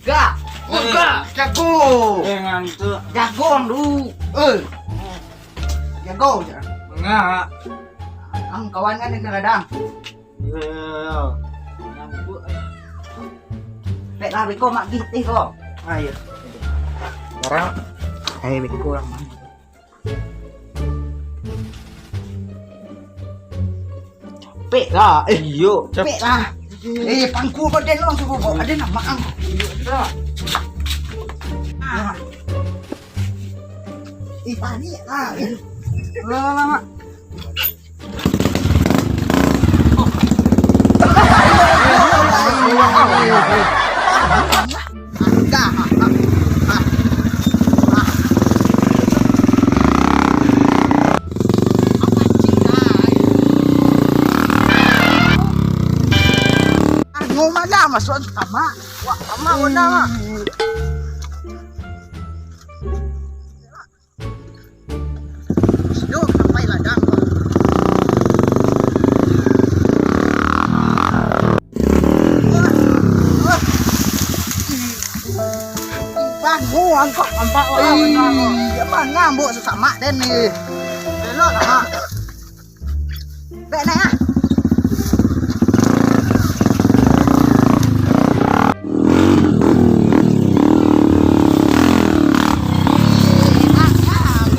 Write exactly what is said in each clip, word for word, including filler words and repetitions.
Gak, oh, eh, gak, jago. Eh, ngantuk. Jago dulu. Eh. Jago je. Ngak. Ang kawan kan dengan ladang. Iyo, iyo, iyo. Ngantuk. Pek lah beko mak gitih ko. Ah, iyo. Barang. Eh, beko lah. Capek lah. Eh, iyo. Capek lah. Eh, pangku ko den lo, suruh bawa. Ada nama ang. Iyo, sudah. Ah. Eh, panik lah. Eh. Lah, lah, lah, Mak. Anu malah masuk tamak. Wah, tamak warna, Mak. Yo, sampai ladang. Bangun angkok, nampak orang. Ih, emang ngambuk sesamak den ni. Elok lah, Mak. Bek naik ah.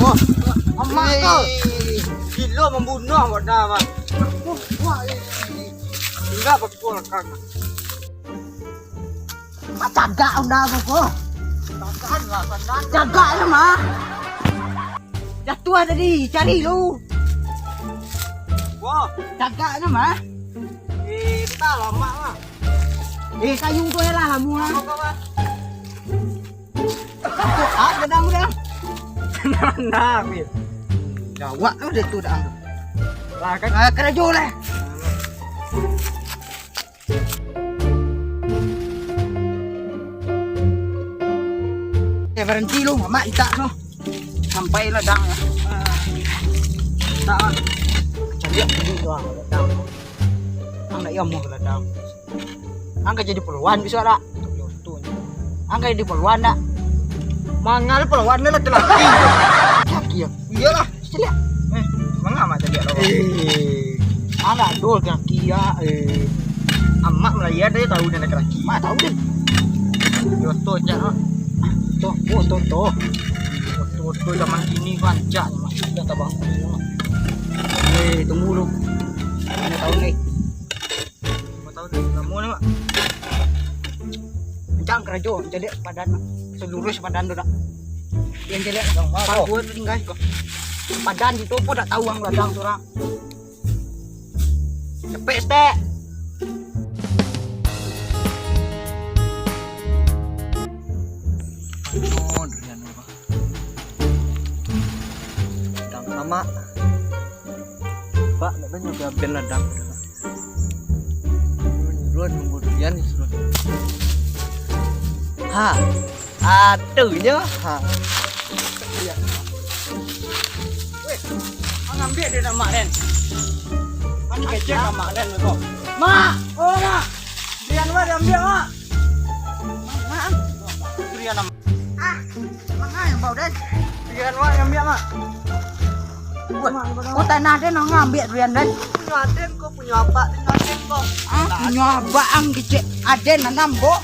Wah, amak kau. Gilo mambunuah awak dah, Mak. Wah, wah, eh. Tinggal bakul kang. Mak cagak udah aku ko. Tahan lah, tahan. Cagak lah, Mak. Jatuah tadi, cari lu. Wah. Cagak lah, Mak. Eh, entah lah, Mak lah. Eh, kayu tu lah, lama lah. Apa kau, Mak? Kok ah, gedang udah. Nah, Bil. Jawab tu dia tu dah. Lah, kan? Ah, kerajo lah. Eh, berhenti lu, Mak, itak tu. Sampai ladang lah. Tak lah. Cari dulu tu lah, ladang. Ang nak iya mau ladang. Ang ka jadi polwan bisa tak? Ang ka jadi polwan tak? Mangal polwan ni laki-laki. Laki ya? Iyalah. Caliak. Eh, manga mak caliak lah. Eh, anak dol kaki ya. Eh, amak Melayu ada tahu dia laki-laki. Mak tahu deh. Joto je, ha. Toh, oh, toh, toh. Foto-foto zaman kini ko rancak ni, Mak. Sudah tabang. Eh, tunggu lu. Mana tahu ni? Lima tahun dah lama ni, Mak. Kencang karajo, caliak padan, Mak. Seluruh padan tu, dak. Yang caliak, yang mana? Paruh tu tinggal ko. Padan itu pun dak tahu ang ladang tu, dak. Cepek, stek. Oh, durian apa? Ladang lama. Pak, nak tanya ke Abel ladang. Duluan nunggu durian ni suruh. Ha, atunyo. Ha. Iya. Weh, ang ambiak durian Mak den. Ang kecek Mak den ko. Mak, oh Mak. Durian Mak diambiak, Mak. Mak, durian Mak. Ah, mangai bau den. Durian Mak diambiak, Mak. Wah, ko tanah den, ang ambiak durian den. Punyo aden ko, punyo apak den, aden ko. Ah, punyo abak ang kecek. Aden nanam ko.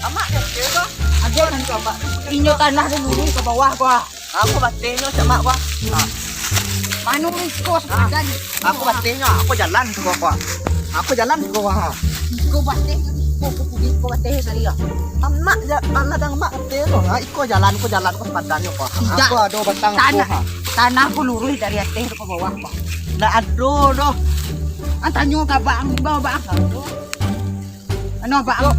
Amak den ko. Aden nanam ko. Inyo tanah den dulu ka bawah ko. Aku batehnyo cak mak ko. Mano iko sapadan? Aku batehnyo, aku jalan siko ko. Aku jalan siko ko. Iko bateh, iko, iko, iko bateh tadi ya. Amak ja-, anak dang mak batehnyo. Ha, iko jalan, ko jalan, ko sapadannyo ko. Tidak. Aku ado batang ko, tanah, ha. Tanah ko luruih dari ateh tu ka bawah ko. Ndak ado doh. Ang tanyo ka bang, di bawah bang. Ano bang?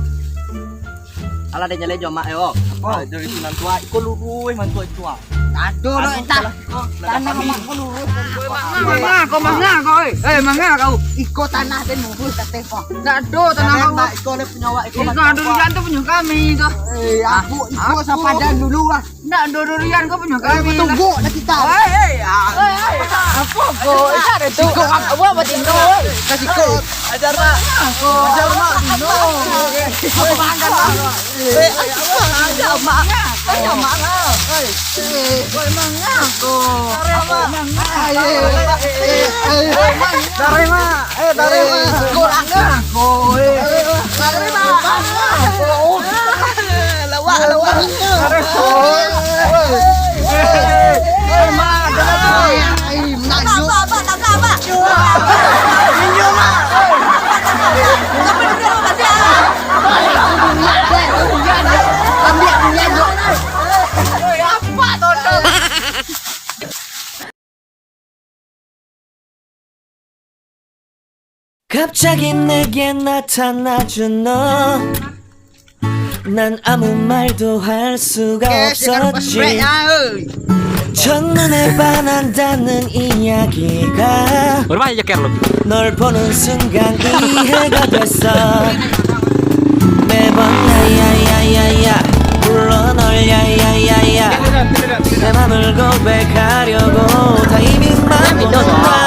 Alah, den jaleh jo mak yo. Apo? Ah, dari sinan tu, ah, iko luruih mantuak itu, ah. Ado lo, anu, entah. Salah, salah tanah kami. Mak ko luruih. Manga, manga ko, manga ko, eh. Eh, manga kau. Iko tanah den luruih kateh ko. Ndak ado tanah kau. Iko le punyo awak, iko ado durian tu punyo kami tu. Eh, aku, iko sapadan dulu, ah. Ndak ado durian ko punyo kami. Eh, tunggu dah kita. Eh, eh, ah. Eh, eh, apo ko? Iko, iko, ah, buah batino, eh. Kasih ko. Ajar, Mak. Ajar, Mak. No. Aku makan, Mak. Eh, ajar, Mak. Ajar, Mak lah. Eh, eh, kau emang ngaku. Tarik, Mak. Tarik, Mak. Eh, tarik, Mak. Eh, tarik, Mak. Kurang, Mak. Tarik, Mak. Lawak, lawak. Tarik, Mak. Abah, abah, abah, abah. 갑자기 내게 나타나준 너. 난 아무 말도 할 수가 없었지. 첫눈에 반한다는 이야기가 Berapa aja care lu? 널 보는 순간 이해가 됐어. 매번 야야야야야, 불러 널, 야야야야. 내 맘을 고백하려고 타이밍만 보는 거야.